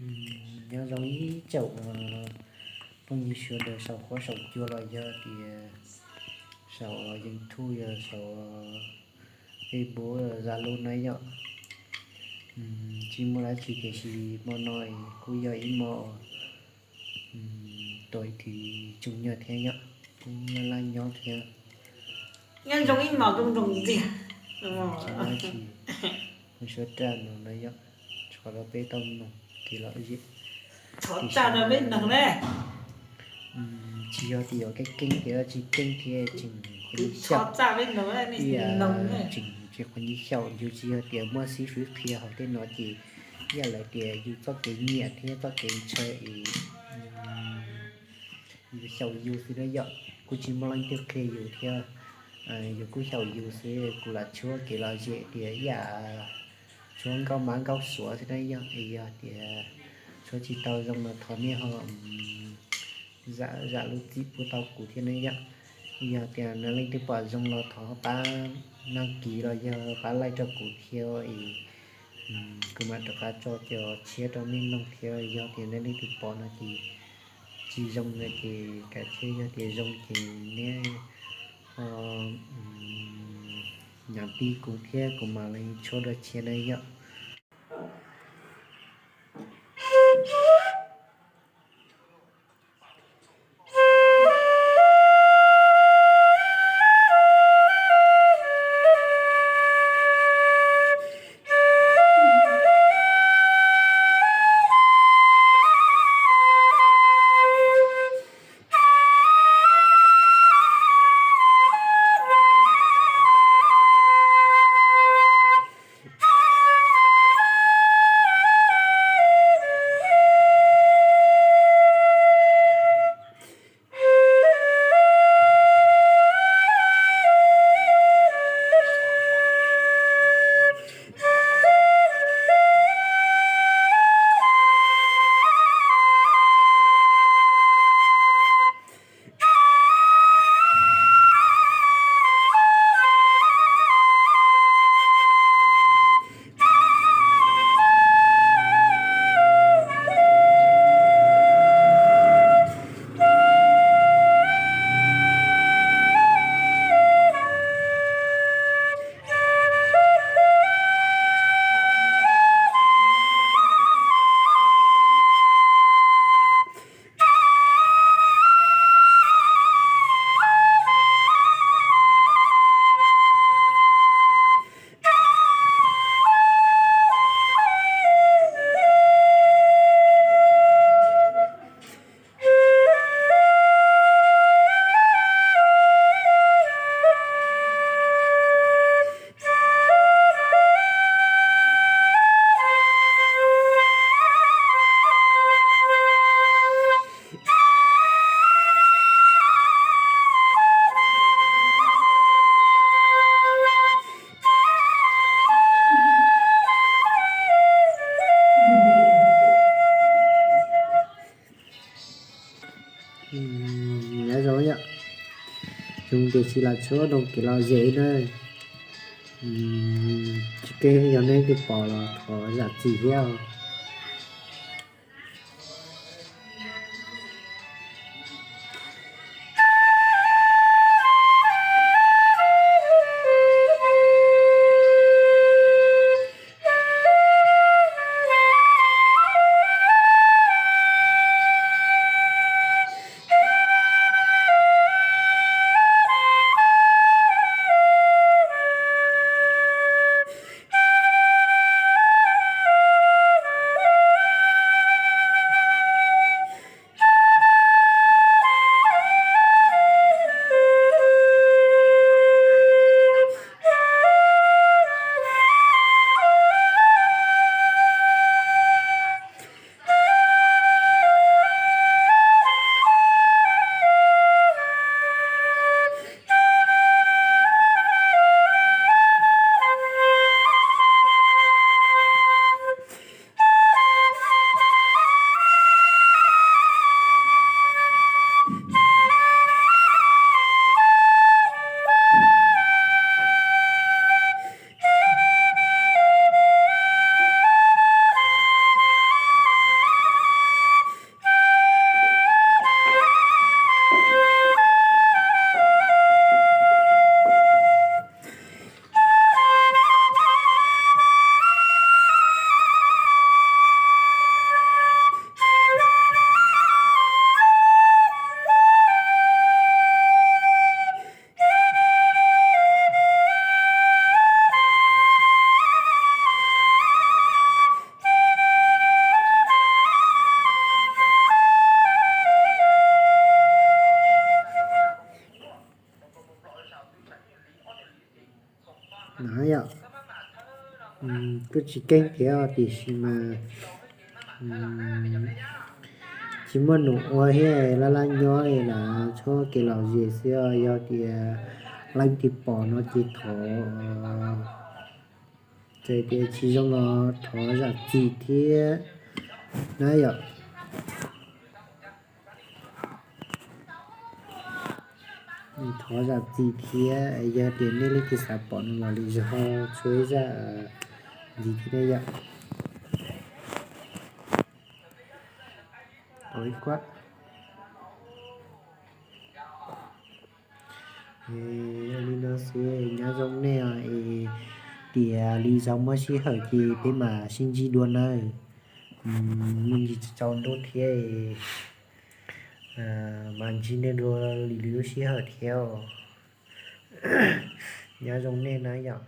Nyob zoo ib tsoom phooj ywg sawv daws saum huab saum cua los yog tias saum YouTube, yog saum Facebook, Zalo na yom. Tsis muaj dab tsi tiam sis hmo no kuj yog ib hmo tuaj ib thim tsoom nyuag thiab yom, kuj laj laj nyob thiab. Nyob zoo ib hmos zoo zoo ntxiag. Tsis muaj dab tsi, suab raj no na yom, tso rau peb tau mloog kev lom zem. Tsis yog tias yuav keeb keeb tias tsis keeb thiab tseem qhuav nyuaj xyaum, tseem tsis qhuav nyuaj xyaum, yus tsis yog tias muaj xib fwb qhia hauv tej no ces ib yam li tias yus txoj kev nyiam thiab txoj kev ntshaw es yus xyaum yus xwb na yom. Kuj tsis muaj leej twg qhia yus thiab, yus kuj xyaum yus xwb. Kuv lam tshuab kev lom zem tias ib yam tshuab nkauj mab nkauj suav xwb na yom. Es yog tias tshuab tsis tau zoo los thov nej ho zam lub txim pub tau kuv thiab na yom. Yog tias leej twg pom zoo los thov pab đăng ký los yog pab like rau kuv thiab es kuv mam rov qab tso cov tshiab rau nej mloog thiab. Yog tias nej leej twg pom no ces tsis zoo no ces kav tsij, yog tias zoo ces neb ho nhắn tin kuv thiab kuv mam li tshuab dua tshiab na yom. Nyob zoo yom, zoo tiam sis los tshuab rau kev lom zem na. Tsis keeb yog nej twg pom los thov zam txim thiab. Tsis keej thiab tiam sis mas tsis muaj num ua thiab, laj laj nyob li lawm, tshuab kev lom zem xwb os. Yog tias leej twg pom no ces thov, txawm tias tsis zoo los thov zam txim thiab na yom. Thov zam txim thiab, yog tias nej leej twg xav pom no los li zog ho tshuab zaj ntxiv thiab yom. Li no xwb, nyob zoo nej os, es tias li zog muaj sij hawm ces peb mam sib ntsib dua nawb. Muaj ntsis tsaus ntuj thiab, mam ntsib nej dua lwm lub sij hawm thiab. Nyob zoo nej na yom.